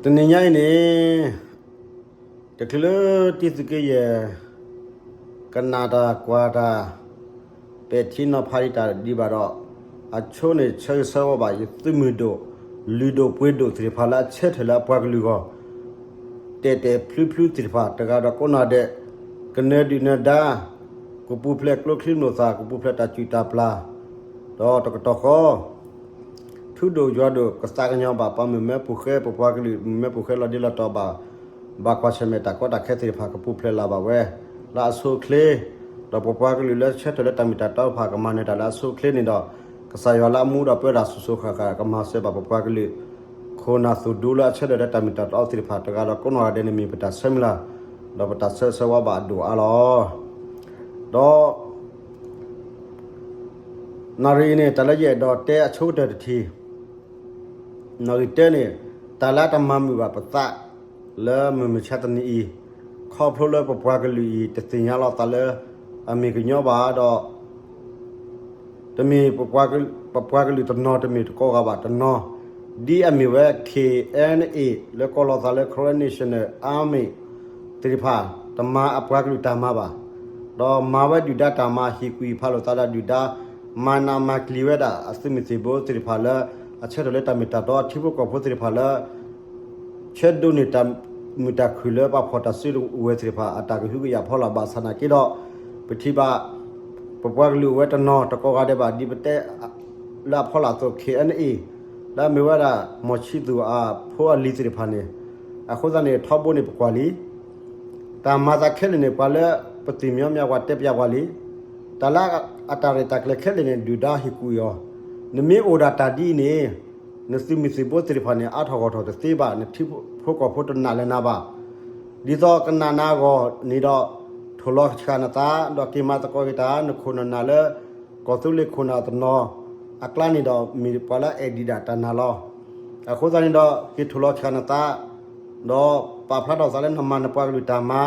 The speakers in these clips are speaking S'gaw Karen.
တနံၤညါအံၤန့ၣ် တချုးလၢတံသုးက့ယဲၢ် ကနၣ်တၢ်ကွၢ်တၢ် ပဲာ်ထံနီၤဖးဒံးတၢ်ဒံးဘၣ်ဒီး အဆိန့ၣ်ဆၢဂ့ၤဆၢဝါဘၣ် ယသုးမုၢ်ဒိၣ် လုၢ်ဒိၣ်ပှ့ၤဒိၣ်သ့ၣ်တဖၣ်လၢအဆၢထၢၣ်လၢအပှၤကလုာ်အဂီၢ် တဲာ်တဲာ်ဖျုဖျုသ့ၣ်တဖၣ် တဂၤဒီးကိးနီၢ်ဒဲး ကနၢၤဒုၣ်နၢၤဒါ ကပူၤဖျဲးကျိချံမျိာ်သၣ် ကပူၤဖျဲးတၢ်စူၢ်တၢ်ပျၢ် ဒီးတကတီၢ်ဃီ ထူဒိၣ်ယွၤဒိၣ် ကသးကညီၤဘၣ် ပှၤမုၢ်မၢပူၤဃဲ ပပှၤကလုာ်မုၢ်မၢပူၤဃဲလီၤဒ့လီၤတီၤဘၣ် ဘၣ်ကွၢ်ဆၢၣ်မဲာ်တၢ်ကီတၢ်ခဲသ့ၣ်တဖၣ် ကပူၤဖျဲးလၢ်ဘၣ်ဝဲ လၢအဆိအချ့, ဒီးပပှၤကလုာ်လၢဆၢထၢၣ်လၢတၢ်မ့ၢ်တၢ်တီတဖၣ် ကမၤနၢၤတၢ်လၢအဆိအချ့န့ၣ်ဒီး ကစၢ်ယွၤလၢအမူဒီးပၢတၢ်စိၤစိၤဃၣ်ဃၣ် ကမၤစၢၤဘၣ်ပပှၤကလုာ် ခိၣ်နၢ်သူၣ်ဒူလၢအဆၢထၢၣ်လၢတၢ်မ့ၢ်တၢ်တီသ့ၣ်တဖၣ် တဂၤဒီးကိးနီၢ်ဂၤဒဲးန့ၣ်မ့ၢ်ပတၢ်ဆၢမုၢ်လၢ်, ဒီးပတၢ်ဆၢဂ့ၤဆၢဝါဘၣ်အဒိၣ်အါလီၤ. ဒီး နၣ်ရံၣ်အံၤန့ၣ် တၢ်လၢယအဲၣ်ဒိးတဲအဆိကတၢၢ်တထံၣ်, နၣ်ရံၣ်တၢန့ၣ် တၢ်လၢတမၤမုာ်ဘၣ်ပသး လၢမုၢ်မဆါတနံၤအံၤ, ခီဖျိလၢပပှၤကလုာ်အံၤ တသ့ၣ်ညါလီၤသးလၢ အမ့ၢ်ကညီဘၣ်ဒီး တမ့ၢ် ပပှၤကလုာ်တနီၤ တမ့ၢ်တကိးဂၤဘၣ်တနီၤ, ဒ်အမ့ၢ်ဝဲ K N A လၢကိးလီၤသးလၢ Karen National Army သ့ၣ်တဖၣ် တမၤအပှၤကလုာ်တၢ်မၤဘၣ်, ဒီးမၤဝဲဒုၣ်ဒါတၢ်မၤ ဟ့ၣ်ကူၣ်ဟ့ၣ်ဖးလိာ်သးဒီးဒုၣ်ဒါ, မၤနးမၤကျံၤဝဲဒၣ်အသုးမုၢ်သံၣ်ဘိသ့ၣ်တဖၣ်လၢ အဆၢထၢၣ်လၢတၢ်မ့ၢ်တၢ်တီ ထံဖိကီၢ်ဖိသ့ၣ်တဖၣ်လၢ ဆၢဒိးန့ၢ်တၢ်မုာ်တၢ်ခုၣ်လၢပှၤဖီၣ်တၢ်စုကဝဲၤသ့ၣ်တဖၣ် အတၢ်ကဟုကယာ်ဖီလာ်ဘၣ်ဆၣ်နာ်က့ဒီး ပထံၣ်ဘၣ် ပပှၤကလုာ်အိၣ်ဝဲတနီၤ တကိးဂၤဒဲးဘၣ် ဒ်ပတဲ လၢအဖီလာ်အသိး K N A လၢအမ့ၢ်ဝဲဒၣ် မီၢ်ဆံသူၣ်အဖိအလံၤသ့ၣ်တဖၣ်န့ၣ်, အဃိသတးန့ၣ် ထီဘိန့ၣ်ပကွၢ်လံ တၢ်မၤသးခဲလၢာ်န့ၣ် ပှၤလၢပသ့ၣ်မံမံၤပှၤတဲပျးပှၤလံ, တၢ်လၢအတၢ်ရဲၣ်တၢ်ကျဲၤခဲလၢာ်န့ၣ် ဒုၣ်ဒါဟ့ၣ်ကူၣ်အီၤ, နမ့ၢ်အိၣ်ဒၣ်တၢ်ဒ်အံၤန့ၣ် နသုးမုၢ်သံၣ်ဘိသ့ၣ်တဖၣ်န့ၣ် အါထီၣ်ဂီၢ်ထီၣ်တသ့ဘၣ် နထံဖိကီၢ်ဖိတနာ်လၢၤနၤဘၣ်. ဒ်သိးကနာ်နၤအဂီၢ်န့ၣ်ဒီး ထိၣ်လီၤဆှးနသး ဒီးက့ၤမၤသကိးက့ၤတၢ် နခိၣ်နနၢ်လၢ ကီၢ်သူလ့ၤခိၣ်နၢ်တနီၤ အကျါန့ၣ်ဒီး မ့ၢ်ပှၤလၢအအဲၣ်ဒံးဒၣ်တၢ်နာ်လီၤ. အဃိသတးန့ၣ်ဒီး က့ၤထိၣ်လီၤဆှးနသး ဒီးပာ်ဖျါထီၣ်သးလၢနမၤနပှၤကလုာ်တၢ်မၤ,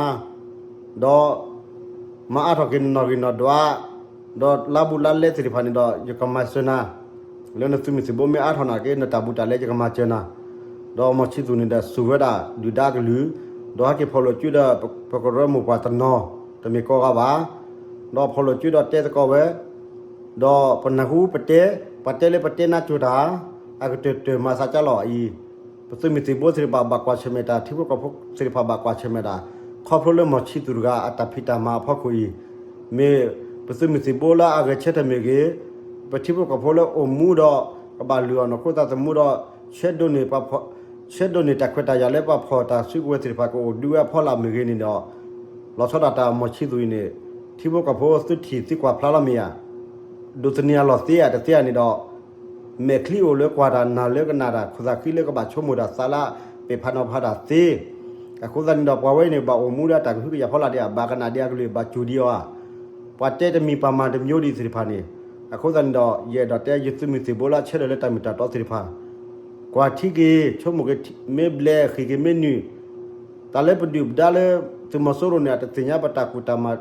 ဒီး မၤအါထီၣ်က့ၤနနီၣ်ဂံၢ်နီၣ်ဒွး, ဒီးလါဘူးလါလဲသ့ၣ်တဖၣ်န့ၣ်ဒီး ယကမၤစၢၤနၤ, လၢနသုးမုၢ်သံၣ်ဘိမ့ၢ်အါထီၣ်နာ်က့ နတၢ်ဘူးတၢ်လဲယကမၤစၢၤနၤ, ဒီးမီၢ်ဆံသူၣ်န့ၣ်ဒီးစူၢ်ဝဲဒၣ်ဒုၣ်ဒါအကလုၢ်, ဒီးဟဲက့ၤဖီၣ်လိာ်စုဒီး ပကရၢမိၢ်ပှၢ်တနီၤ, တမ့ၢ်ကိးဂၤဘၣ်, ဒီးဖီၣ်လိာ်စုဒီးတဲသကိးဝဲ ဒီးပနၢ်ဟူပတဲ, ပှၤတဲလၢပတဲနါစိၤတၢ်, အကတၢၢ်တၢၢ်မၤသးကၢ်လီၤအံၤ, ပသုးမုၢ်သံၣ်ဘိသ့ၣ်တဖၣ်ဘၣ်ကွၢ်ဆၢၣ်မဲာ်တၢ် ထံဖိကီၢ်ဖိသ့ၣ်တဖၣ်ဘၣ်ကွၢ်ဆၢၣ်မဲာ်တၢ်, ခီဖျိလၢမီၢ်ဆံသူၣ်တဂၤအတၢ်ဖံးတၢ်မၤအဖီခိၣ်အံၤ, မ့ၢ်ပသုးမုၢ်သံၣ်ဘိလၢအဂဲၤဆၢထၢၣ်မ့ၢ်ဂ့ၤ, ပထံဖိကီၢ်ဖိလၢအိၣ်မူဒီး ကဘၣ်လုၢ်အီၣ်နီၢ်ခိသးသမူဒီး ဆၢဒိးန့ၢ် ဆၢဒိးန့ၢ်တၢ်ခွဲးတၢ်ယာ်လၢပှၤဖီၣ်တၢ်စုကဝဲၤသ့ၣ်တဖၣ်ကအိၣ်ဒုးဝဲအဖီလာ်မ့ၢ်ဂ့ၤန့ၣ်ဒီး, လီၤဆီဒၣ်တၢ်မီၢ်ဆံသူၣ်အံၤန့ၣ်, ထံဖိကီၢ်ဖိသုထံၣ်သုကွၢ်ဖျါလီၤမ့ၢ်ဧါ, ဒိးသန့ၤအလီၢ်သ့ဧါတသ့ဧါန့ၣ်ဒီး, မဲာ်ချံအိၣ်လၢကွၢ်တၢ် နၢ်လၢကနၣ်တၢ် ခိၣ်သးဃံလၢကဘၣ်ဆိကမိၣ်တၢ် သးလၢပဲာ်ဖးနီၤဖးတၢ်သ့, အဃိသတးန့ၣ်ဒီး ပှၤဝဲအံၤန့ၣ် ဘၣ်အိၣ်မူဒီးတၢ်ကဟုကယာ်ဖီလာ်ဒံးဧါ ဘၣ်ကနၣ်ဒံးအကလုၢ်ဘၣ်စူၢ်ဒံးအီၤဧါ, ပှၤတဲတမံၤပှၤမၤတမံၤဒံးသ့ၣ်တဖၣ်န့ၣ်, အဃိသတးန့ၣ်ဒီး ယအဲၣ်ဒိးတဲယသုးမုၢ်သံၣ်ဘိလၢအဆၢထၢၣ်လၢတၢ်မ့ၢ်တၢ်တီသ့ၣ်တဖၣ်, ကွၢ်ထံက့ၤ ဆိကမိၣ်က့ၤ မ့ၢ်ဘျဲးဃံးက့ၤမ့ၢ်နုာ်, တၢ်လၢပဒုၣ်ပဒါလၢ သုးမီၤစိရိၤန့ၣ် အတသ့ၣ်ညါ ပတၢ်ကူၣ်တၢ်မီၢ်,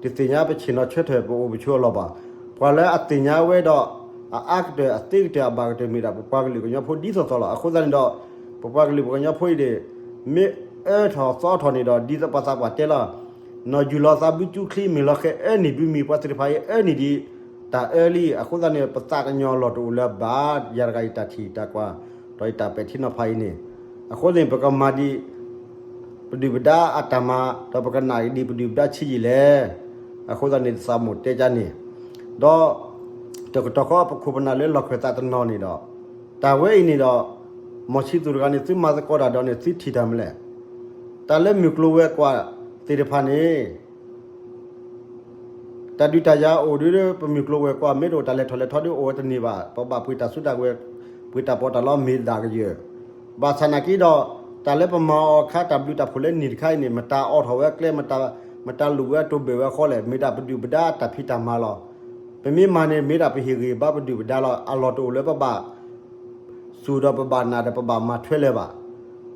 တသ့ၣ်ညါပဆ့ၣ်နီၤဆၢထၢၣ် ပအိၣ်ပဆိးအလီၢ်ဘၣ်. ပှၤလၢအသ့ၣ်ညါဝဲဒီး အအါကတၢၢ် အသ့ကတၢၢ် အဘၣ်ကတၢၢ်မ့ၢ်ဒၣ် ပပှၤကလုာ်ကညီဖိဒ်သိးသိးလီၤ. အဃိသတးန့ၣ်ဒီး ပပှၤကလုာ်ပှၤကညီဖိအံၤန့ၣ် မ့ၢ်အၢထီၣ်သီထီၣ်န့ၣ်ဒီး ဒ်သိးပှၤသးပှၢ်တဲလီၤ, နီၢ်ယူၢ်လီၤသးဘုကၠူချံ မ့ၢ်လီၤဃဲၤအၢနံၣ်ဒုးမံၤ ပှၤသ့ၣ်တဖၣ်အံၤအၢနံၣ်ဒံး တၢ်အၢလံ. အဃိသတးန့ၣ် ပသးကညီၤလီၢ်တအိၣ်လၢၤဘၣ် ယၤတဂၤအံၤတၢ်ထံၣ်တၢ်ကွၢ် ဒီးယတၢ်ပဲာ်ထံနီၤဖးအံၤန့ၣ်, အဃိန့ၣ် ပကမၤဒံး ပဒုၣ်ပဒါအတၢ်မၤ ဒီးပကနၣ်ဒံးပဒုၣ်ပဒါဆံးယံာ်လဲၣ်. အဃိသတးန့ၣ် သးမိၣ်တဲကန့ၣ်, ဒီး တကတီၢ်ဃီပခိၣ်ပနၢ်လၢလီၢ်ခၢၣ်သးတနီၤန့ၣ်ဒီး တၢ်ဝဲအံၤန့ၣ်ဒီး မီၢ်ဆံသူၣ်တဂၤန့ၣ် သုမၤသကိးတၢ်ဒီးန့ၣ် သုထံၣ်တၢ်မနုၤလဲၣ်. တၢ်လၢမုၢ်ကျိၤဝဲၤကွာ်သ့ၣ်တဖၣ်န့ၣ် တၢ်ဒုးတၢ်ယၤအိၣ်ဒုး ပမုၢ်ကျိၤဝဲၤကွာ် မ့ၢ်တအိၣ်တၢ်လဲၤထီၣ်လဲၤထီဒုးအိၣ်ဝဲတန့ၢ်ဘၣ်. ပဘၣ်ပှ့ၤတၢ်စုတၢ်ကဝဲၤ ပှ့ၤတၢ်ပီးတၢ်လီမ့ၢ်ဒၣ်ကယၢၢ်. ဘၣ်ဆၣ်နာ်က့ဒီး တၢ်လၢပမၤအီၤအခါ တၢ်ဘျုးတၢ်ဖှိၣ်လၢနံၣ်တခါအံၤန့ၣ် မတၤအိးထီၣ်ဝဲကျဲ မတၤလူၤဝဲတိၢ်ဘၢၣ်ဝဲဃီလဲၣ် မ့ၢ်ဒၣ်ပဒုၣ်ပဒါတၢ်ဖံးတၢ်မၤလီၤ. ပမ့ၢ်မၤန့ၣ် မ့ၢ်ဒၣ်ပဟ့ၣ်ဂံၢ်ဘါပဒုၣ်ပဒါလီၤ. အလီၢ်တအိၣ်လၢပဘၣ် စူၢ်ဒီးပဘၣ်နာ်ဒီးပဘၣ်မၤထွဲလၢၤဘၣ်.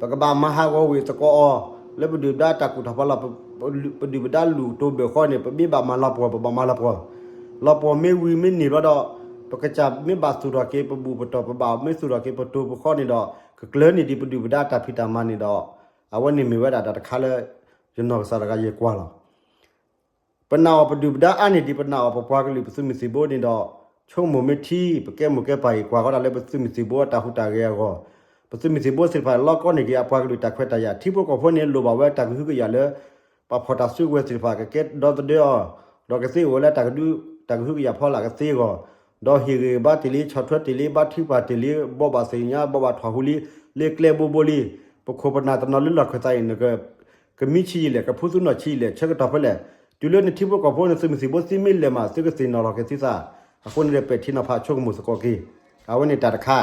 ပကဘၣ်မၤဟးဂီၤဝ့ၢ်သကိးအီၤ လၢပဒုၣ်ပဒါတၢ်ကူၣ်ထီၣ်ဖီလာ် ပဒုၣ်ပဒါလူၤတိၢ်ဘၢၣ်ဃီန့ၣ် ပမ့ၢ်ဘၣ်မၤလီၤပှီၢ် ပဘၣ်မၤလီၤပှီၢ်. လီၤပှီၢ်မ့ၢ်ဝံၤမ့ၢ်န့ၢ်ဘျီဒီး ပကစၢ်မ့ၢ်ဘၣ်သူၣ်ထီၣ်က့ၤပဘူၣ်ပတီၢ် ပဘၣ်မ့ၢ်သူၣ်ထီၣ်က့ၤပတိၤပဃီန့ၣ်ဒီး ကကျၢၤန့ၢ်ဒံးပဒုၣ်ပဒါတၢ်ဖံးတၢ်မၤန့ၣ်ဒီး အဝဲန့ၣ်မ့ၢ်ဝဲဒၣ်တၢ်တခါလၢ ယနီၢ်ကစၢ်တဂၤယဲၢ်ကွၢ်လီၤ. ပနာ်အီၤပဒုၣ်ပဒါအါန့ၢ်ဒံး ပနာ်အီၤပပှၤကလုာ်ပသုးမုၢ်သံၣ်ဘိန့ၣ်ဒီး ဆိကမိၣ်မ့ၢ်ထံ ပကဲမိၢ်ကဲပၢ်အံၤ ကွၢ်ဃီဒၣ်လၢပသုးမုၢ်သံၣ်ဘိအတၢ်ဟူးတၢ်ဂဲၤအဂီၢ်, ပသုးမုၢ်သံၣ်ဘိသ့ၣ်တဖၣ်လီၢ်ကီန့ၢ်က့ၤအပှၤကလုာ်တၢ်ခွဲးတၢ်ယာ် ထံဖိကီၢ်ဖိန့ၣ် လိၣ်ဘၣ်ဝဲတၢ်ကဟုကယာ်လၢ ပှၤဖီၣ်တၢ်စုကဝဲၤသ့ၣ်တဖၣ် ကကဲဒီသဒၢအီၤ, ဒီးကသ့အိၣ်ဝဲလၢတၢ်ကဒု တၢ်ကဟုကယာ်ဖီလာ်ကသ့အဂီၢ်, ဒီးဟ့ၣ်ဂံၢ်ဘါတ့ၢ်လံ ဆီၣ်ထွဲတ့ၢ်လံ ဘါထုကဖၣ်တ့ၢ်လံ ဘိးဘၣ်သ့ၣ်ညါ ဘိးဘၣ်ထီၣ်ဟူလံ လၢကျဲဘိဘိလံ, ပခိၣ်ပနၢ်တနီၤလၢလီၢ်ခၢၣ်သးအံၤ နက ကမံဆံးယံာ်လဲၣ် ကဖုသူနီၢ်ဆံးယံာ်လဲၣ် ဆၢကတီၢ်ဖဲလဲၣ်, တုၤလၢနထံဖိကီၢ်ဖိနသုးမုၢ်သံၣ်ဘိသံမ့ၢ်လဲၢ်မး သုကသ့ၣ်နီၣ်လီၤက့ၤသုသး, အဃိန့ၣ်ဒီးပဲာ်ထံနီၤဖးဆိကမိၣ်သကိးက့ၤ, အဝဲန့ၣ်တၢ်တခါ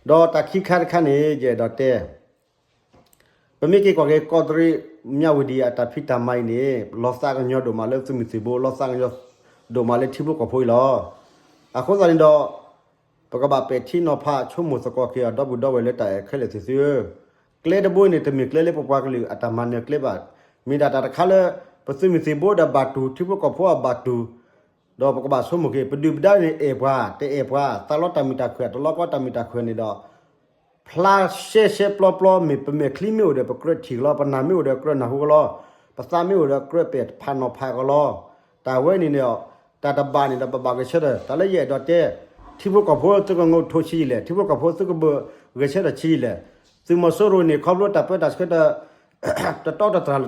ဒီးတၢ်ခံခါတခါန့ၣ် ယအဲၣ်ဒိးတဲ ပမ့ၢ်က့ၤကွၢ်က့ၤကီးတရံး မၠၣ်ဝတံၣ်အတၢ်ဖံးတၢ်မၤအံၤန့ၣ် လီၤသးကညီၤဒိၣ်မးလၢသုးမုၢ်သံၣ်ဘိ လီၤသးကညီၤဒိၣ်မးလၢထံဖိကီၢ်ဖိအံၤလီၤ. အဃိသတးန့ၣ်ဒီး ပကဘၣ်ပဲာ်ထံနီၤဖးဆိကမိၣ်သကိးက့ၤအီၤ ဒီပုၢ်ဒီဝဲၢ်လၢတၢ်အဲၣ်ခဲလၢာ်သ့ၣ်သုဧၢ, ကျဲတဘိန့ၣ် တမ့ၢ်ကျဲလၢပပှၤကလုာ်အတၢ်မၤနၢၤကျဲဘၣ်, မ့ၢ်ဒၣ်တၢ်တခါလၢ ပသုးမုၢ်သံၣ်ဘိဒီးဘၣ်တူၢ် ထံဖိကီၢ်ဖိအဘၣ်တူၢ်, ဒီးပကဘၣ်ဆိကမိၣ်က့ၤ ပဒုၣ်ပဒါန့ၣ်အဲၣ်ပှၤ တအဲၣ်ပှၤ သးလီတၢ်မုာ်တၢ်ခုၣ် တလီကီတၢ်မုာ်တၢ်ခုၣ်န့ၣ်ဒီး ဖျါရှဲရှဲပျီပျီ မ့ၢ်ပမဲာ်ချံမ့ၢ်အိၣ်ဒီး ပကြၢးထံၣ်ကလီ, ပနၢ်မ့ၢ်အိၣ်ဒီး ကြၢးနၢ်ဟူကလီ, ပသးမ့ၢ်အိၣ်ဒီး ကြၢးပဲာ်ဖးနီၤဖးကလီ, တၢ်ဝဲန့ၣ်န့ၣ် တၢ်တဘၣ်န့ၣ်ဒီး ပဘၣ်ဂဲၤဆၢထၢၣ် တၢ်လၢယအဲၣ်ဒိးတဲ, ထံဖိကီၢ်ဖိသုကငိးထိးဆံးယံာ်လဲၣ်, ထံဖိကီၢ်ဖိသုကဘၣ်ဂဲၤဆၢထၢၣ်ဆံးယံာ်လဲၣ်, သုးမီၤစိရိၤန့ၣ် ခီဖျိတၢ်ပၢတၢ်ဆှၢ တတီတတြၢ်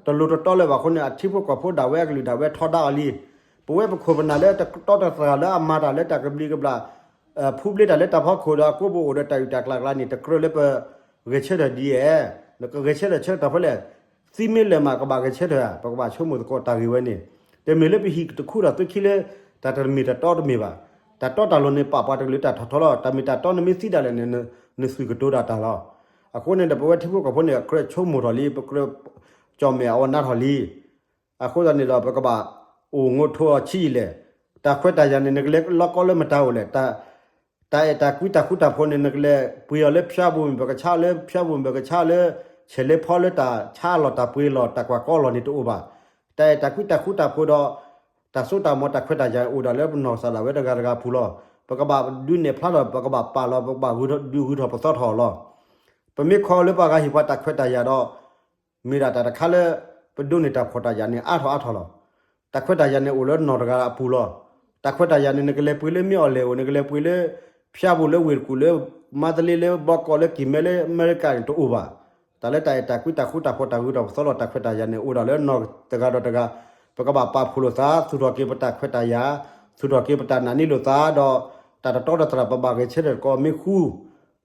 တလိၤတတီလၢၤဘၣ်အဃိန့ၣ် အထံဖိကီၢ်ဖိဒၣ်ဝဲအကလုာ်ဒၣ်ဝဲထီဒါအီၤလံ, ပဝဲပခိၣ်ပနၢ်လၢတတီတတြၢ်လၢအမၤတၢ်လၢတၢ်ကဘျံးကဘျၣ် ဖူဘျ့တၢ်လၢတၢ်ဖီခိၣ်ဒီးအကိးပအိၣ်ဒီးတၢ်အုၣ်တၢ်ကျၢ်ကျါန့ၣ် တကြၢးလၢပဂဲၤဆၢထၢၣ်ဒ်အဲၣ်, နကဂဲၤဆၢထၢၣ်ဆၢကတီၢ်ဖဲလဲၣ်, သံမ့ၢ်လဲၢ်မးကဘၣ်ဂဲၤဆၢထၢၣ်ဧါ, ပကဘၣ်ဆိကမိၣ်သကိးတၢ်ဂ့ၢ်ဝဲန့ၣ်, တမ့ၢ်လၢပဟံၣ်တခူထီၣ်သုခံလၢ တၢ်တမ့ၢ်တတီတမ့ၢ်ဘၣ်, တၢ်တီတၢ်လိၤန့ၣ် ပာ်ပှၤတကလုာ်တၢ်ထီၣ်ထီလီၤ, တၢ်မ့ၢ်တၢ်တီနမ့ၢ်သံဒၣ်လဲာ်န့ၣ် နသုၣ်ကတိၤဒၣ်တၢ်လီၤ. အဃိန့ၣ်ဒီး ပဝဲထံဖိကီၢ်ဖိန့ၣ် ကြၢးဆိကမိၣ်ထီၣ်လံ, ပကြၢး ကၠီၣ်မဲာ်အီၤနါထီၣ်လံ အဃိသတးန့ၣ်ဒီး ပကဘၣ်အိၣ်ငိးထိးအီၤဆံးယံာ်လဲၣ်, တၢ်ခွဲးတၢ်ယာ်န့ၣ် နကလဲၤလီၤကီလၢမတၤအိၣ်လဲၣ်, တၢ်အဲၣ်တၢ်ကွံတၢ်ဃူတၢ်ဖိးန့ၣ် နကလဲၤပှ့ၤအီၤလၢဖၠါပူၤမ့ၢ် ပကဆါလၢဖၠါပူၤမ့ၢ် ပကဆါလၢ ဆဲးလ့ဖီလၢတၢ်ဆါအလီၢ်တၢ်ပှ့ၤလီၢ်တၢ်ကွၢ်ကီလီၢ်န့ၣ်တအိၣ်ဘၣ်. တၢ်အဲၣ်တၢ်ကွံတၢ်ဃူတၢ်ဖိးဒီး တၢ်စိတၢ်ကမီၤတၢ်ခွဲးတၢ်ယာ်န့ၣ် အိၣ်ဒၣ်လၢပနီၢ်ကစၢ်ဒၣ်ဝဲတဂၤတဂၤအပူၤလီၤ. ပကဘၣ်ဒုးနဲၣ်ဖျါထီၣ် ပကဘၣ်ပာ်လီၤ ပကဘၣ်ဒုးဂုၤထီၣ်ပသီထီၣ်အီၤလီၤ. ပမ့ၢ်ခီလၢပှၤဂၤဟ့ၣ်ပှၤတၢ်ခွဲးတၢ်ယာ်ဒီး မ့ၢ်ဒၣ်တၢ်တခါလၢ ပဒိးန့ၢ်တၢ်ဖှီၣ်တၢ်ယာ်န့ၣ် အါထီၣ်အါထီၣ်လီၤ. တၢ်ခွဲးတၢ်ယာ်န့ၣ်အိၣ်လၢနီၢ်တဂၤအပူၤလီၤ. တၢ်ခွဲးတၢ်ယာ်န့ၣ် နကလဲၤပှ့ၤလၢမ့ၢ်အီၤလဲၣ်အိၣ် နကလဲၤပှ့ၤလၢ ဖၠါပူၤလၢဝ့ၢ်တကူၣ်လၢ မါသလ့လၢ ဘီကီးလၢကံၢ်မဲလၢအမဲရကၤန့ၣ်တအိၣ်ဘၣ်. တၢ်လၢတၢ်အဲၣ်တၢ်ကွံတၢ်ဃူတၢ်ဖိးတၢ်ဂုၤထီၣ်ပသီထီၣ်တၢ်ခွဲးတၢ်ယာ်န့ၣ် အိၣ်ဒၣ်လၢနီၢ်တဂၤဒီးတဂၤ, ပကဘၣ်ပာ်ဖှိၣ်လိာ်သး သူၣ်ထီၣ်က့ၤပတၢ်ခွဲးတၢ်ယာ်, သူၣ်ထီၣ်က့ၤပတၢ်နာ်န့ၢ်လိာ်သးဒီး တၢ်တတီတတြၢ် ပဘၣ်ဂဲၤဆၢထၢၣ်သကိးမ့ၢ်ဃူ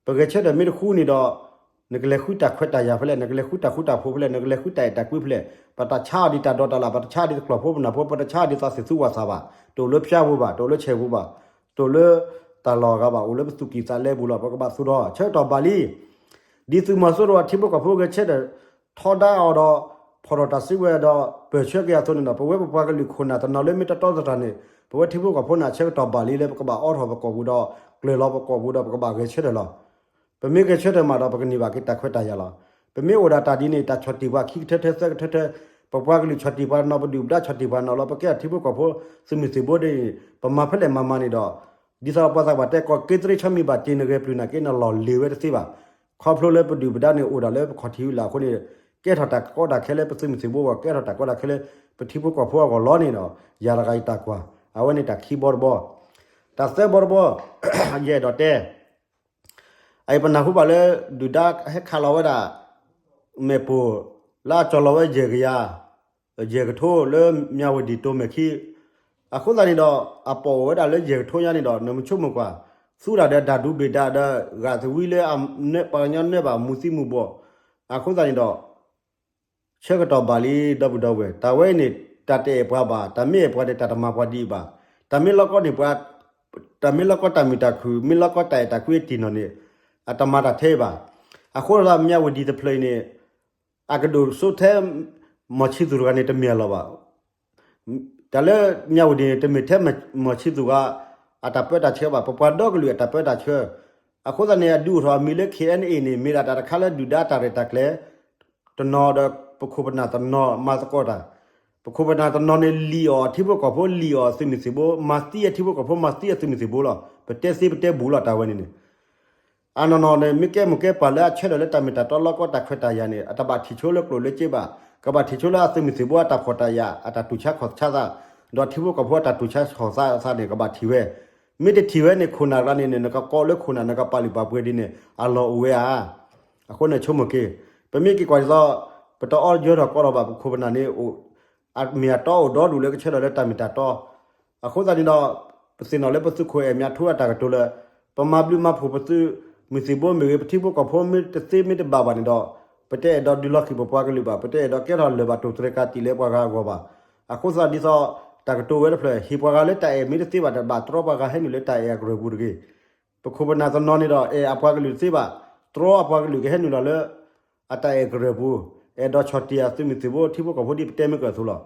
ပဂဲၤဆၢထၢၣ်မ့ၢ်တဃူန့ၣ်ဒီး နကလဲၤဃုတၢ်ခွဲးတၢ်ယာ်ဖဲလဲၣ်, နကလဲၤဃုတၢ်ဃူတၢ်ဖိးဖဲလဲၣ်, နကလဲၤဃုတၢ်အဲၣ်တၢ်ကွံဖဲလဲၣ်, ပတဆါအီၤဒ်တၢ်ဒိးတၢ်လၣ်, ပတဆါအီၤဒ်တကျီၢ်ဖိပနၢ်ဖိ, ပတဆါအီၤဒ်သးသ့ၣ်သူဝၣ်သးဘၣ်, တအိၣ်လၢဖၠါပူၤဘၣ်, တအိၣ်လၢဆဲးပူၤဘၣ်, တအိၣ်လၢတၢ်လီၢ်အဂၤဘၣ်, အိၣ်လၢပသူၣ်ကံၢ်သးလဲပူၤလီၤ. ပကဘၣ်သူၣ်ထီၣ်ဆၢကတီၢ်ဘၣ်လံ. ဒ်သုးမီၤစိရိၤအထံဖိကီၢ်ဖိဂဲၤဆၢထၢၣ် ထီဒါအီၤဒီး ဖီၣ်ထီၣ်တၢ်စုကဝဲၤဒီး ပၢၢ်ဆၢက့ၤအသိးန့ၣ်ဒီး ပဝဲပပှၤကလုာ်ခိၣ်နၢ်တနီၤလၢမ့ၢ်တတီတတြၢ်န့ၣ် ပဝဲထံဖိကီၢ်ဖိန့ၣ် အဆၢကတီၢ်ဘၣ်လံလၢပကဘၣ်အိးထီၣ်ပကိာ်ပူၤဒီး ကျၢၤလီၤပကိာ်ပူၤဒီး ပကဘၣ်ဂဲၤဆၢထၢၣ်လီၤ. ပမ့ၢ်ဂဲၤဆၢထၢၣ်မးဒီး ပကန့ၢ်ဘၣ်က့ၤတၢ်ခွဲးတၢ်ယာ်လီၤ. ပမ့ၢ်အိၣ်ဒၣ်တၢ်ဒ်န့ၣ် တၢ်ဆီၣ်တံၢ်ပှၤခံကထၢထၢသၢကထၢထၢ ပပှၤကလုာ်ဆီၣ်တံၢ်ပှၤနီၢ် ပဒုၣ်ပဒါဆီၣ်တံၢ်ပှၤနီၢ်လီၤ ပကဲထီၣ်ထံဖိကီၢ်ဖိ သုးမုၢ်သံၣ်ဘိဒ်န့ၣ် ပမၤဖဲလဲၣ်မၤမၤန့ၣ်ဒီး ဒ်သိးပှၤသးပှၢ်တဲ ကီၢ်က့သရ့ဆီမံၤဘၣ်တ့ၢ် နဂဲၤပျုၢ်နာ်က့ နလီၢ်လံၤဝဲတသ့ဘၣ်. ခီဖျိလၢပဒုၣ်ပဒါန့ၣ် အိၣ်ဒၣ်လၢပခီၣ်ထံးဝံၤလီၤအဃိန့ၣ် ကဲထီၣ်တၢ်ကီတၢ်ခဲလၢပသုးမုၢ်သံၣ်ဘိအဂီၢ် ကဲထီၣ်တၢ်ကီတၢ်ခဲလၢပထံဖိကီၢ်ဖိအဂီၢ်လီၤန့ၣ်ဒီး ယၤတဂၤအံၤတၢ်ကွၢ် အဝဲန့ၣ်တၢ်ခံဘီတဘီ တၢ်သၢဘီတဘီ ယအဲၣ်ဒိးတဲ အအံၤပနၢ်ဟူဘၣ်လၢ ဒုၣ်ဒါဟဲခးလီၤဝဲဒၣ် မဲာ်ပိၢ် လၢအကၠီၤလီၤဝဲယဲၢ်ကယၤ ယဲၢ်ကထိလၢမၠၣ်ဝတံၣ်တိၤမဲာ်ခံ အဃိသတးန့ၣ်ဒီး အပိာ်အိၣ်ဝဲဒၣ်လၢယဲၢ်ကထိညါန့ၣ်ဒီး နမ့ၢ်ဆိကမိၣ်ကွၢ် သူဒၣ်ဒီးတၢ်ဒူဘ့ၣ်ဒါဒီး ဂာ်သဝံလၢ ပှၤကညီနၢဘၣ်မူၤသံမူၤဘှီး အဃိသတးန့ၣ်ဒီး ဆၢကတီၢ်ဘၣ်လံ ဒီပုၢ်ဒီဝဲၢ် တၢ်ဝဲအံၤန့ၣ် တၢ်တအဲၣ်ပှၤဘၣ် တၢ်မ့ၢ်အဲၣ်ပှၤန့ၣ် တၢ်တမၤပှၤဒ်အံၤဘၣ်. တၢ်မ့ၢ်လီၤကီန့ၣ်ပှၤ တၢ်မ့ၢ်လီၤကီတၢ်မုာ်တၢ်ခုၣ် မ့ၢ်လီၤကီတၢ်အဲၣ်တၢ်ကွံအတံၢ်နီၢ်န့ၣ် အတမၤတၢ်ထဲအံၤဘၣ်. အဃိသတး မၠၣ်ဝတံၣ်တဖျၢၣ်အံၤန့ၣ် အကဒိၣ်စိထဲ မီၢ်ဆံသူၣ်တဂၤန့ၣ် တမ့ၢ်အလီၢ်ဘၣ်. တၢ်လၢမၠၣ်ဝတံၣ်န့ၣ် တမ့ၢ်ထဲမီၢ်ဆံသူၣ်ဂၤ အတၢ်ပၢတၢ်ဆှၢဘၣ်, ပပှၤဒီကလုာ်အတၢ်ပၢတၢ်ဆှၢ. အဃိသတးန့ၣ် အဒုးအိၣ်ထီၣ်အမံၤလၢ ခ့ၣ်အဲၣ်အဲၣ်န့ၣ် မ့ၢ်ဒၣ်တၢ်တခါလၢဒုၣ်ဒါတၢ်ရဲၣ်တၢ်ကျဲၤ တနီၤဒီးပခိၣ်ပနၢ်တနီၤမၤသကိးတၢ်. ပခိၣ်ပနၢ်တနီၤန့ၣ် လံၣ်အီၣ်အထံဖိကီၢ်ဖိ လံၣ်အီၣ်အသုးမုၢ်သံၣ်ဘိ, မၤသံအထံဖိကီၢ်ဖိ မၤသံအသုးမုၢ်သံၣ်ဘိလီၤ. ပတဲသ့ပတဲဘူးလီၤ တၢ်ဝဲန့ၣ်န့ၣ် အနီၢ်နီၢ်န့ၣ် မ့ၢ်ကဲမိၢ်ကဲပၢ်လၢအဆၢထၢၣ်လၢတၢ်မ့ၢ်တၢ်တီလီကီ တၢ်ခွဲးတၢ်ယာ်န့ၣ် အတဘၣ်ထံၣ်ဆိလၢကျိၣ်လၢစ့ဘၣ်, ကဘၣ်ထံၣ်ဆိလၢအသုးမုၢ်သံၣ်ဘိအတၢ်ဖှီၣ်တၢ်ယာ် အတၢ်တူၢ်ဆါခီၣ်ဆါသး, ဒီးထံဖိကီၢ်ဖိအတၢ်တူၢ်ဆါခီၣ်ဆါသးန့ၣ် ကဘၣ်ထံၣ်ဝဲ. မ့ၢ်တထံၣ်ဝဲန့ၣ် ခိၣ်နၢ်တဂၤန့ၣ်န့ၣ် နကကိးလၢခိၣ်နၢ် နကပာ်လုၢ်ပာ်ပှ့ၤဒ်န့ၣ် အလီၢ်အိၣ်ဝဲဧါ. အဃိန့ၣ်ဆိကမိၣ်က့ၤ, ပမ့ၢ်က့ၤကွၢ်ဒ်သိး ပတအီယၢထီၣ်ကီးထီၣ်ဘၣ် ပခိၣ်ပနၢ်န့ၣ် အမ့ၢ်အတီအိၣ်ဒီဒူၣ်လၢကဆၢထၢၣ်လၢတၢ်မ့ၢ်တၢ်တီ. အဃိသတးန့ၣ်ဒီး ပသ့ၣ်နီၣ်လၢပသုးခိၣ်အဲၣ်မၠးထူအတၢ်ကတိၤလၢ ပမၤဘျုးမၤဖှိၣ်ပသုးမုၢ်သံၣ်ဘိမ့ၢ်ဂ့ၤ ပထံဖိကီၢ်ဖိမ့ၢ်တသ့မ့ၢ်တဘၣ်ဘၣ်န့ၣ်ဒီး ပတအဲၣ်ဒိးဒုးလီၤဃံၤပပှၤကလုာ်ဘၣ်, ပတအဲၣ်ဒိးကဲထီၣ်လၢၤဘၣ်တိၢ်သရ့ၣ်ကၤတံာ်လၢပှၤဂၤအဂီၢ်ဘၣ်. အဃိသတးဒ်သိး တၢ်ကတိၤဝဲတဖျၢၣ် ဟ့ၣ်ပှၤဂၤလၢတၢ်အဲၣ်မ့ၢ်တသ့ဘၣ် တဘၣ်တြီပှၤဂၤဟဲနုာ်လၢတၢ်အဲၣ်အကရၢၢ်ပူၤတဂ့ၤ. ပခိၣ်ပနၢ်တနီၤန့ၣ်ဒီး အဲၣ်အပှၤကလုာ်တသ့ဘၣ်, တြီအပှၤကလုာ်ကဟဲနုာ်လီၤလၢ အတၢ်အဲၣ်ကရၢၢ်ပူၤ, အဲၣ်ဒိးဆီၣ်တံၢ်အသုးမုၢ်သံၣ်ဘိ ထံဖိကီၢ်ဖိဒ်ပတဲမ့ၢ်ကၢၢ်အသိးလီၤ.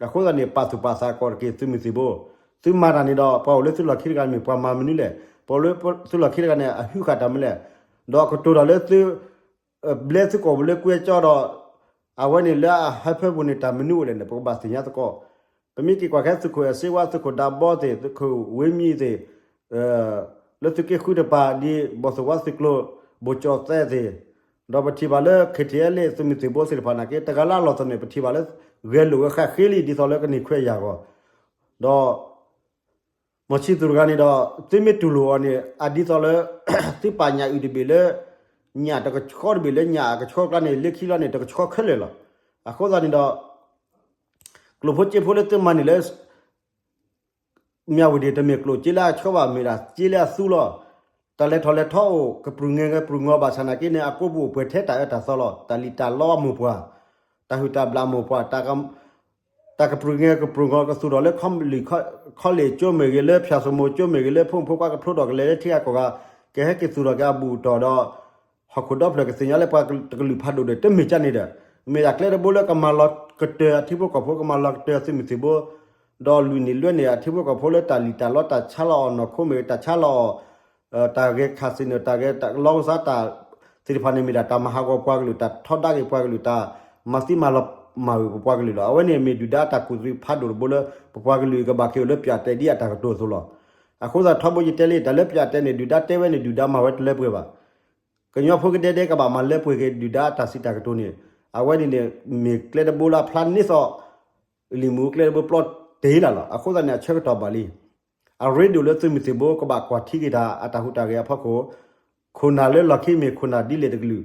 အဃိသတးန့ၣ် ပာ်သူၣ်ပာ်သးကီးတက့ၢ်သုးမုၢ်သံၣ်ဘိ, သုမၤတၢ်န့ၣ်ဒီး ပှၤအိၣ်လၢသုလီၢ်ခံတဂၤမ့ၢ်ပှၤမၤမနုၤလဲၣ်, ပှၤအိၣ်လၢသုလီၢ်ခံတဂၤန့ၣ် အဟုဃာ်တၢ်မနုၤလဲၣ်, ဒီးအကတိၤတၢ်လၢသု ဘျဲသုကိာ်ပူၤလၢကွဲကၠီဒီး အဝဲန့ၣ်လၢအဟၢဖၢပူၤန့ၣ် တၢ်မနုၤအိၣ်လဲၣ်န့ၣ် ပကဘၣ်သ့ၣ်ညါသကိး. ပမ့ၢ်က့ၤကွၢ်ခဲသုးခိၣ်အဲၣ်စ့ဝါ သုးခိၣ်ဒါဘီသ့ၣ် သုးခိၣ်ဝ့မံသ့ၣ် လၢသုးက့ဃုတပၤ ဒ်ဘီၣ်သိၣ်ဝါသုးကျိၤ ဘိၣ်ကၠီၣ်သဲသ့ၣ်, ဒီးပထံၣ်ဘၣ်လၢ ခ့ထံအဲလ့ၣ် သုးမုၢ်သံၣ်ဘိသ့ၣ်တဖၣ်နာ်က့ တဂၤလၢအလီၢ်သနၢၣ် ပထံၣ်ဘၣ်လၢ ဂဲၤလိာ်ဝဲဃာ်ဃ့လံ ဒ်သိးလၢကန့ၢ်ခွဲးယာ်အဂီၢ်, ဒီး မီၢ်ဆံသူၣ်တဂၤန့ၣ်ဒီး သုမ့ၢ်တူၢ်လိာ်အီၤန့ၣ် အဒ်သိးလၢ သုပာ်ညၣ်အုၣ်တဘ့ၣ်လၢ ညၣ်တကဆှီတဘ့ၣ်လၢညၣ်အကဆှီကျါန့ၣ် လၢခံလီၤန့ၣ် တကဆှီခဲလၢာ်လီၤ. အဃိသတးန့ၣ်ဒီး ကျိၣ်ဖိစ့ဖိလၢသုမၤန့ၢ်လၢ မၠၣ်ဝတံၣ် တမ့ၢ်ကျိၣ်စ့လၢအဆှီဘၣ် မ့ၢ်ဒၣ်စ့လၢအသူလီၤ. တၢ်လဲၤထီၣ်လဲၤထီအိၣ် ကပြုၢ်ငဲၤကပြုၢ်ငီၤဘၣ်ဆၣ်နာ်က့န့ၣ် အကိာ်ပူၤအိၣ်ပှဲၤထဲတၢ်အၢတၢ်သီလီၤ. တၢ်လံၣ်တၢ်လီအမိၢ်ပှၢ်, တၢ်ဟုၣ်တၢ်ဘျၣ်အမိၢ်ပှၢ်, တၢ်ကပြုၢ်ငဲၤကပြုၢ်ငီၤ ကသူၣ်ထီၣ်လၢ ခီလ့ၣ်ကၠိမ့ၢ်ဂ့ၤ လၢဖၠၣ်စိမိၤကၠိမ့ၢ်ဂ့ၤ လၢဖိမုၣ်ဖိခွါကဖျိထီၣ်ကလဲၤလၢထံဂၤကီၢ်ဂၤ ကဟဲက့ၤသူၣ်ထီၣ်က့ၤအဘူၣ်အတီၢ်ဒီး ဟီၣ်ခိၣ်ဒီဖျၢၣ်ကသ့ၣ်ညါလၢပှၤတကလုာ်ဖးဒိၣ်ဒီး တမ့ၢ်ကၢ်န့ၣ်ဒီး မ့ၢ်ဒၣ်ကျဲတဘိလၢကမၤလီၤကတၢၢ်အထံဖိကီၢ်ဖိ ကမၤလီၤကတၢၢ်အသုးမုၢ်သံၣ်ဘိ ဒီးလွံၢ်နံၣ်လွဲန့ၣ် အထံဖိကီၢ်ဖိလၢတၢ်လံၣ်တၢ်လီ တၢ်ဆါလီၤအီၤနီၢ်ခိမ့ၢ်ဂ့ၤ တၢ်ဆါလီၤအီၤ တၢ်ဂဲၤခးစ့ၣ်န့ၣ် တၢ်ဂဲၤတၢ်လီကစားတၢ်သ့ၣ်တဖၣ်န့ၣ် မ့ၢ်ဒၣ်တၢ်မၤဟးဂီၤပှၤကလုာ် တၢ်ထီဒါက့ၤပှၤကလုာ် တၢ်မၤသံမၤလီၤမၢ်ဝဲပပှၤကလုာ်လီၤ. အဝဲန့ၣ်မ့ၢ်ဒုၣ်ဒါတၢ်ကူၣ်သရံးဖးဒိၣ်တဘိလၢ ပပှၤကလုာ်ကဘၣ်က့ၤအိၣ်လၢပၠးတဲာ်ဒ်အတၢ်ကတိၤအသိးလီၤ. အဃိသတးထီဘိယတဲလံ တၢ်လၢပၠးတဲာ်န့ၣ် ဒုၣ်ဒါတဲဝဲန့ၣ် ဒုၣ်ဒါမၤဝဲတလၢပှဲၤဘၣ်. ကညီဖိကဒဲဒဲကဘၣ်မၤလၢပှဲၤက့ၤဒုၣ်ဒါအတၢ်စံးတၢ်ကတိၤန့ၣ် အဝဲန့ၣ်န့ၣ် မ့ၢ်ကျဲတဘိလၢအဖျါန့ၢ်သီး လံာ်မူကျဲတဘိပျီတ့ၢ်လၢ်လီၤ. အဃိသတးန့ၣ် အဆၢကတီၢ်ဘၣ်လံ အရ့ဒိၣ်လၢသုးမုၢ်သံၣ်ဘိကဘၣ်ကွၢ်ထံက့ၤတၢ်အတၢ်ဟူးတၢ်ဂဲၤအဖီခိၣ် ခိၣ်နၢ်လၢလီၢ်ခံမ့ၢ်ခိၣ်နၢ်ဒ်လဲၣ်တကလုာ်,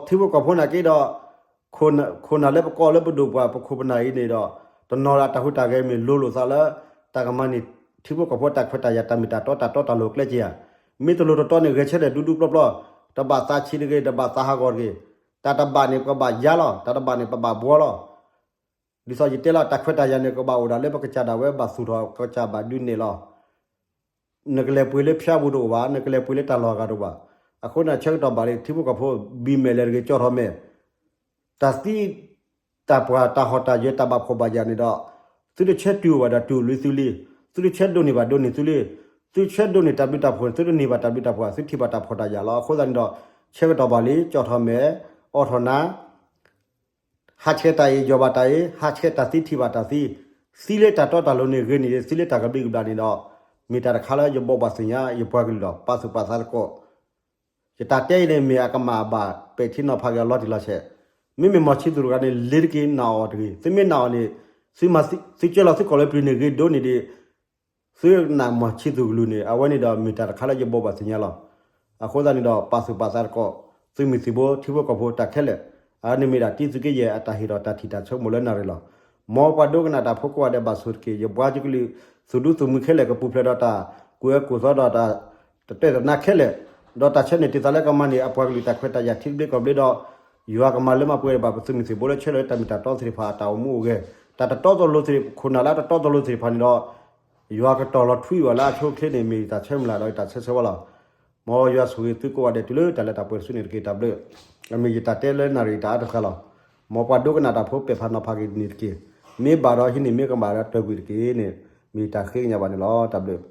ဒီးထံဖိကီၢ်ဖိနာ်က့ဒီး ခိၣ်နၢ်လၢပကိးလၢပဒိၣ်ပှၢ် ပခိၣ်ပနၢ်အံၤန့ၣ်ဒီး တနီၤလၢအတၢ်ဟူးတၢ်ဂဲၤမ့ၢ်လိၤလိာ်သးလၢ တၢ်ကမၤန့ၢ်ထံဖိကီၢ်ဖိတၢ်ခွဲးတၢ်ယာ် တၢ်မ့ၢ်တၢ်တီတၢ်တီတၢ်လိၤကျဲက့ၤဧါ. မ့ၢ်တလိၤတတီန့ၣ် ဂဲၤဆၢထၢၣ်ဒူဒူပျီပျီ, တဘၣ်သးဆံးတဂ့ၤ တဘၣ်သးဟးဂီၤတဂ့ၤ, တၢ်တဘၣ်န့ၣ် ပဘၣ်ယါလီၤ, တၢ်တဘၣ်န့ၣ် ပဘၣ်ဘှီလီၤ. ဒ်သိးယတဲလီၤ တၢ်ခွဲးတၢ်ယာ်န့ၣ် ကဘၣ်အိၣ်ဒၣ်လၢပကစၢ်ဒၣ်ဝဲဘၣ်သူၣ်ထီၣ် ကစၢ်ဘၣ်ဒုးနဲၣ်လီၤ. နကလဲၤပှ့ၤလၢဖၠါပူၤတအိၣ်ဘၣ်, နကလဲၤပှ့ၤလၢတၢ်လီၢ်အဂၤတအိၣ်ဘၣ်. အဃိန့ၣ် ဆၢကတီၢ်ဘၣ်လံ ထံဖိကီၢ်ဖိ ဘံၣ်မဲာ်လဲၤတဂ့ၤ ကၠီထီၣ်မဲာ်, တၢ်သံ တၢ်ပှၢ် တၢ်ဟီၣ်တၢ်ယၢၤ တၢ်ဘၣ်ဖှီၣ်ဘၣ်ယာ်န့ၣ်ဒီး သုတဆၢတုၤအိၣ်ဘၣ်ဒီးတုၤအိၣ်လံသုလံ, သုတဆၢဒိးန့ၢ်ဘၣ်ဒိးန့ၢ်သုလံ, သုဆၢဒိးန့ၢ်တၢ်ဘျုးတၢ်ဖှိၣ်န့ၣ် သုတန့ၢ်ဘၣ်တၢ်ဘျုးတၢ်ဖှိၣ် သုထံၣ်ဘၣ်တၢ်ဖှီၣ်တၢ်ယာ်လီၤ. အဃိသတးန့ၣ်ဒီး ဆၢကတီၢ်ဘၣ်လံ ကၠီထီၣ်မဲာ်, အိးထီၣ်နါ ဟးဆှဲးတၢ်အံၤ ယီၢ်ဘၣ်တၢ်အံၤ ဟးဆှဲးတၢ်သံထံၣ်ဘၣ်တၢ်သံ, သံလၢတၢ်တီတၢ်လိၤန့ၣ်ဂ့ၤန့ၣ် သံလၢတၢ်ကဘျံးကဘျၣ်န့ၣ်ဒီး မ့ၢ်တၢ်တခါလၢယဘိးဘၣ်သ့ၣ်ညါ ယပှၤကလုာ်ဒီး ပာ်သူၣ်ပာ်သးသကိး, ယတၢ်တဲအံၤန့ၣ် မ့ၢ်အကမၣ်အဘၣ် ပဲာ်ထံနီၤဖးက့ၤအီၤလီၤတံၢ်လီၤဆဲး, မ့မ့ၢ်မီၢ်ဆံသူၣ်တဂၤန့ၣ် လ့ၤတက့ၤနာ်အီၤတဂ့ၤ, သုမ့ၢ်နာ်အီၤန့ၣ် သုမၤသုကၢလီၤသုကိာ်လၢပျံၤန့ၣ်ဂ့ၤဒိၣ်န့ၢ်ဒံး သုနာ်မီၢ်ဆံသူၣ်ကလုၢ်န့ၣ် အဝဲန့ၣ်ဒီးမ့ၢ်တၢ်တခါလၢယဘိးဘၣ်သ့ၣ်ညါလီၤ. အဃိသတးန့ၣ်ဒီး ပာ်သူၣ်ပာ်သးသကိး သုးမုၢ်သံၣ်ဘိ ထံဖိကီၢ်ဖိတၢ်ခဲလၢာ်, အန့ၣ်မ့ၢ်ဒၣ်တံသုးက့ယဲၢ်အတၢ်ဟ့ၣ်ဒီးတၢ်ထံၣ်တၢ်ဆိကမိၣ်လၢနၣ်ရံၣ်လီၤ. မ်ပှၤဒိကနၣ်တၢ်ဖိကိးဂၤဒဲးဘၣ်ဆိၣ်တက့ၢ်, ယပှၤကလုာ် သူၣ်ဒူသူၣ်မုာ်ခဲလၢာ်ကပူၤဖျဲးဒီးတၢ်ကူၣ်အၢကူၣ်သီဒီးတၢ်တတၢၢ်တနါခဲလၢာ်, ဒီးတၢ်ဆၢန့ၢ်တံၢ်သးလၢကမၤန့ၢ်အပှၤကလုာ်တၢ်ခွဲးတၢ်ယာ်ထံသဘျ့ကီၢ်သဘျ့ဒီး ယွၤကမၤလၢမၤပှဲၤဘၣ်ပသုးမုၢ်သံၣ်ဘိလၢဆၢထၢၣ်လၢတၢ်မ့ၢ်တၢ်တီသ့ၣ်တဖၣ် အတၢ်အိၣ်မူအိၣ်ဂဲၤ, တၢ်တတီတလိၤသ့ၣ် ခိၣ်နၢ်လၢအတတီတလိၤသ့ၣ်တဖၣ်န့ၣ်ဒီး ယွၤကတီၤလီၤထွံအီၤလၢအဆိအချ့န့ၣ် မ့ၢ်ယတၢ်ဆၢမုၢ်လၢ်ဒီးယတၢ်ဆၢဆၢဝဲလီၤ. မ်ယွၤဆိၣ်ဂ့ၤသုကိးဂၤဒဲးတုၤလၢတၢ်လၢတၢ်ပှဲၤတစုန့ၣ်တက့ၢ်. တၢ်ဘျုး, အမ့ၢ်ယတၢ်တဲလၢနၣ်ရံၣ်တၢ်အါတဃၣ်လီၤ. မ်ပှၤဒိကနၣ်တၢ်ဖိပဲာ်ဖးနီၤဖးက့ၤန့ၣ်တက့ၢ်. မ့ၢ်ဘၣ်ဒီးဟံးန့ၢ် မ့ၢ်ကမၣ်ဒီးတၢၢ်ကွံာ်တက့ၢ်န့ၣ် မ့ၢ်ယတၢ်ဃ့ကညးဘၣ်န့ၣ်လီၤ. တၢ်ဘျုး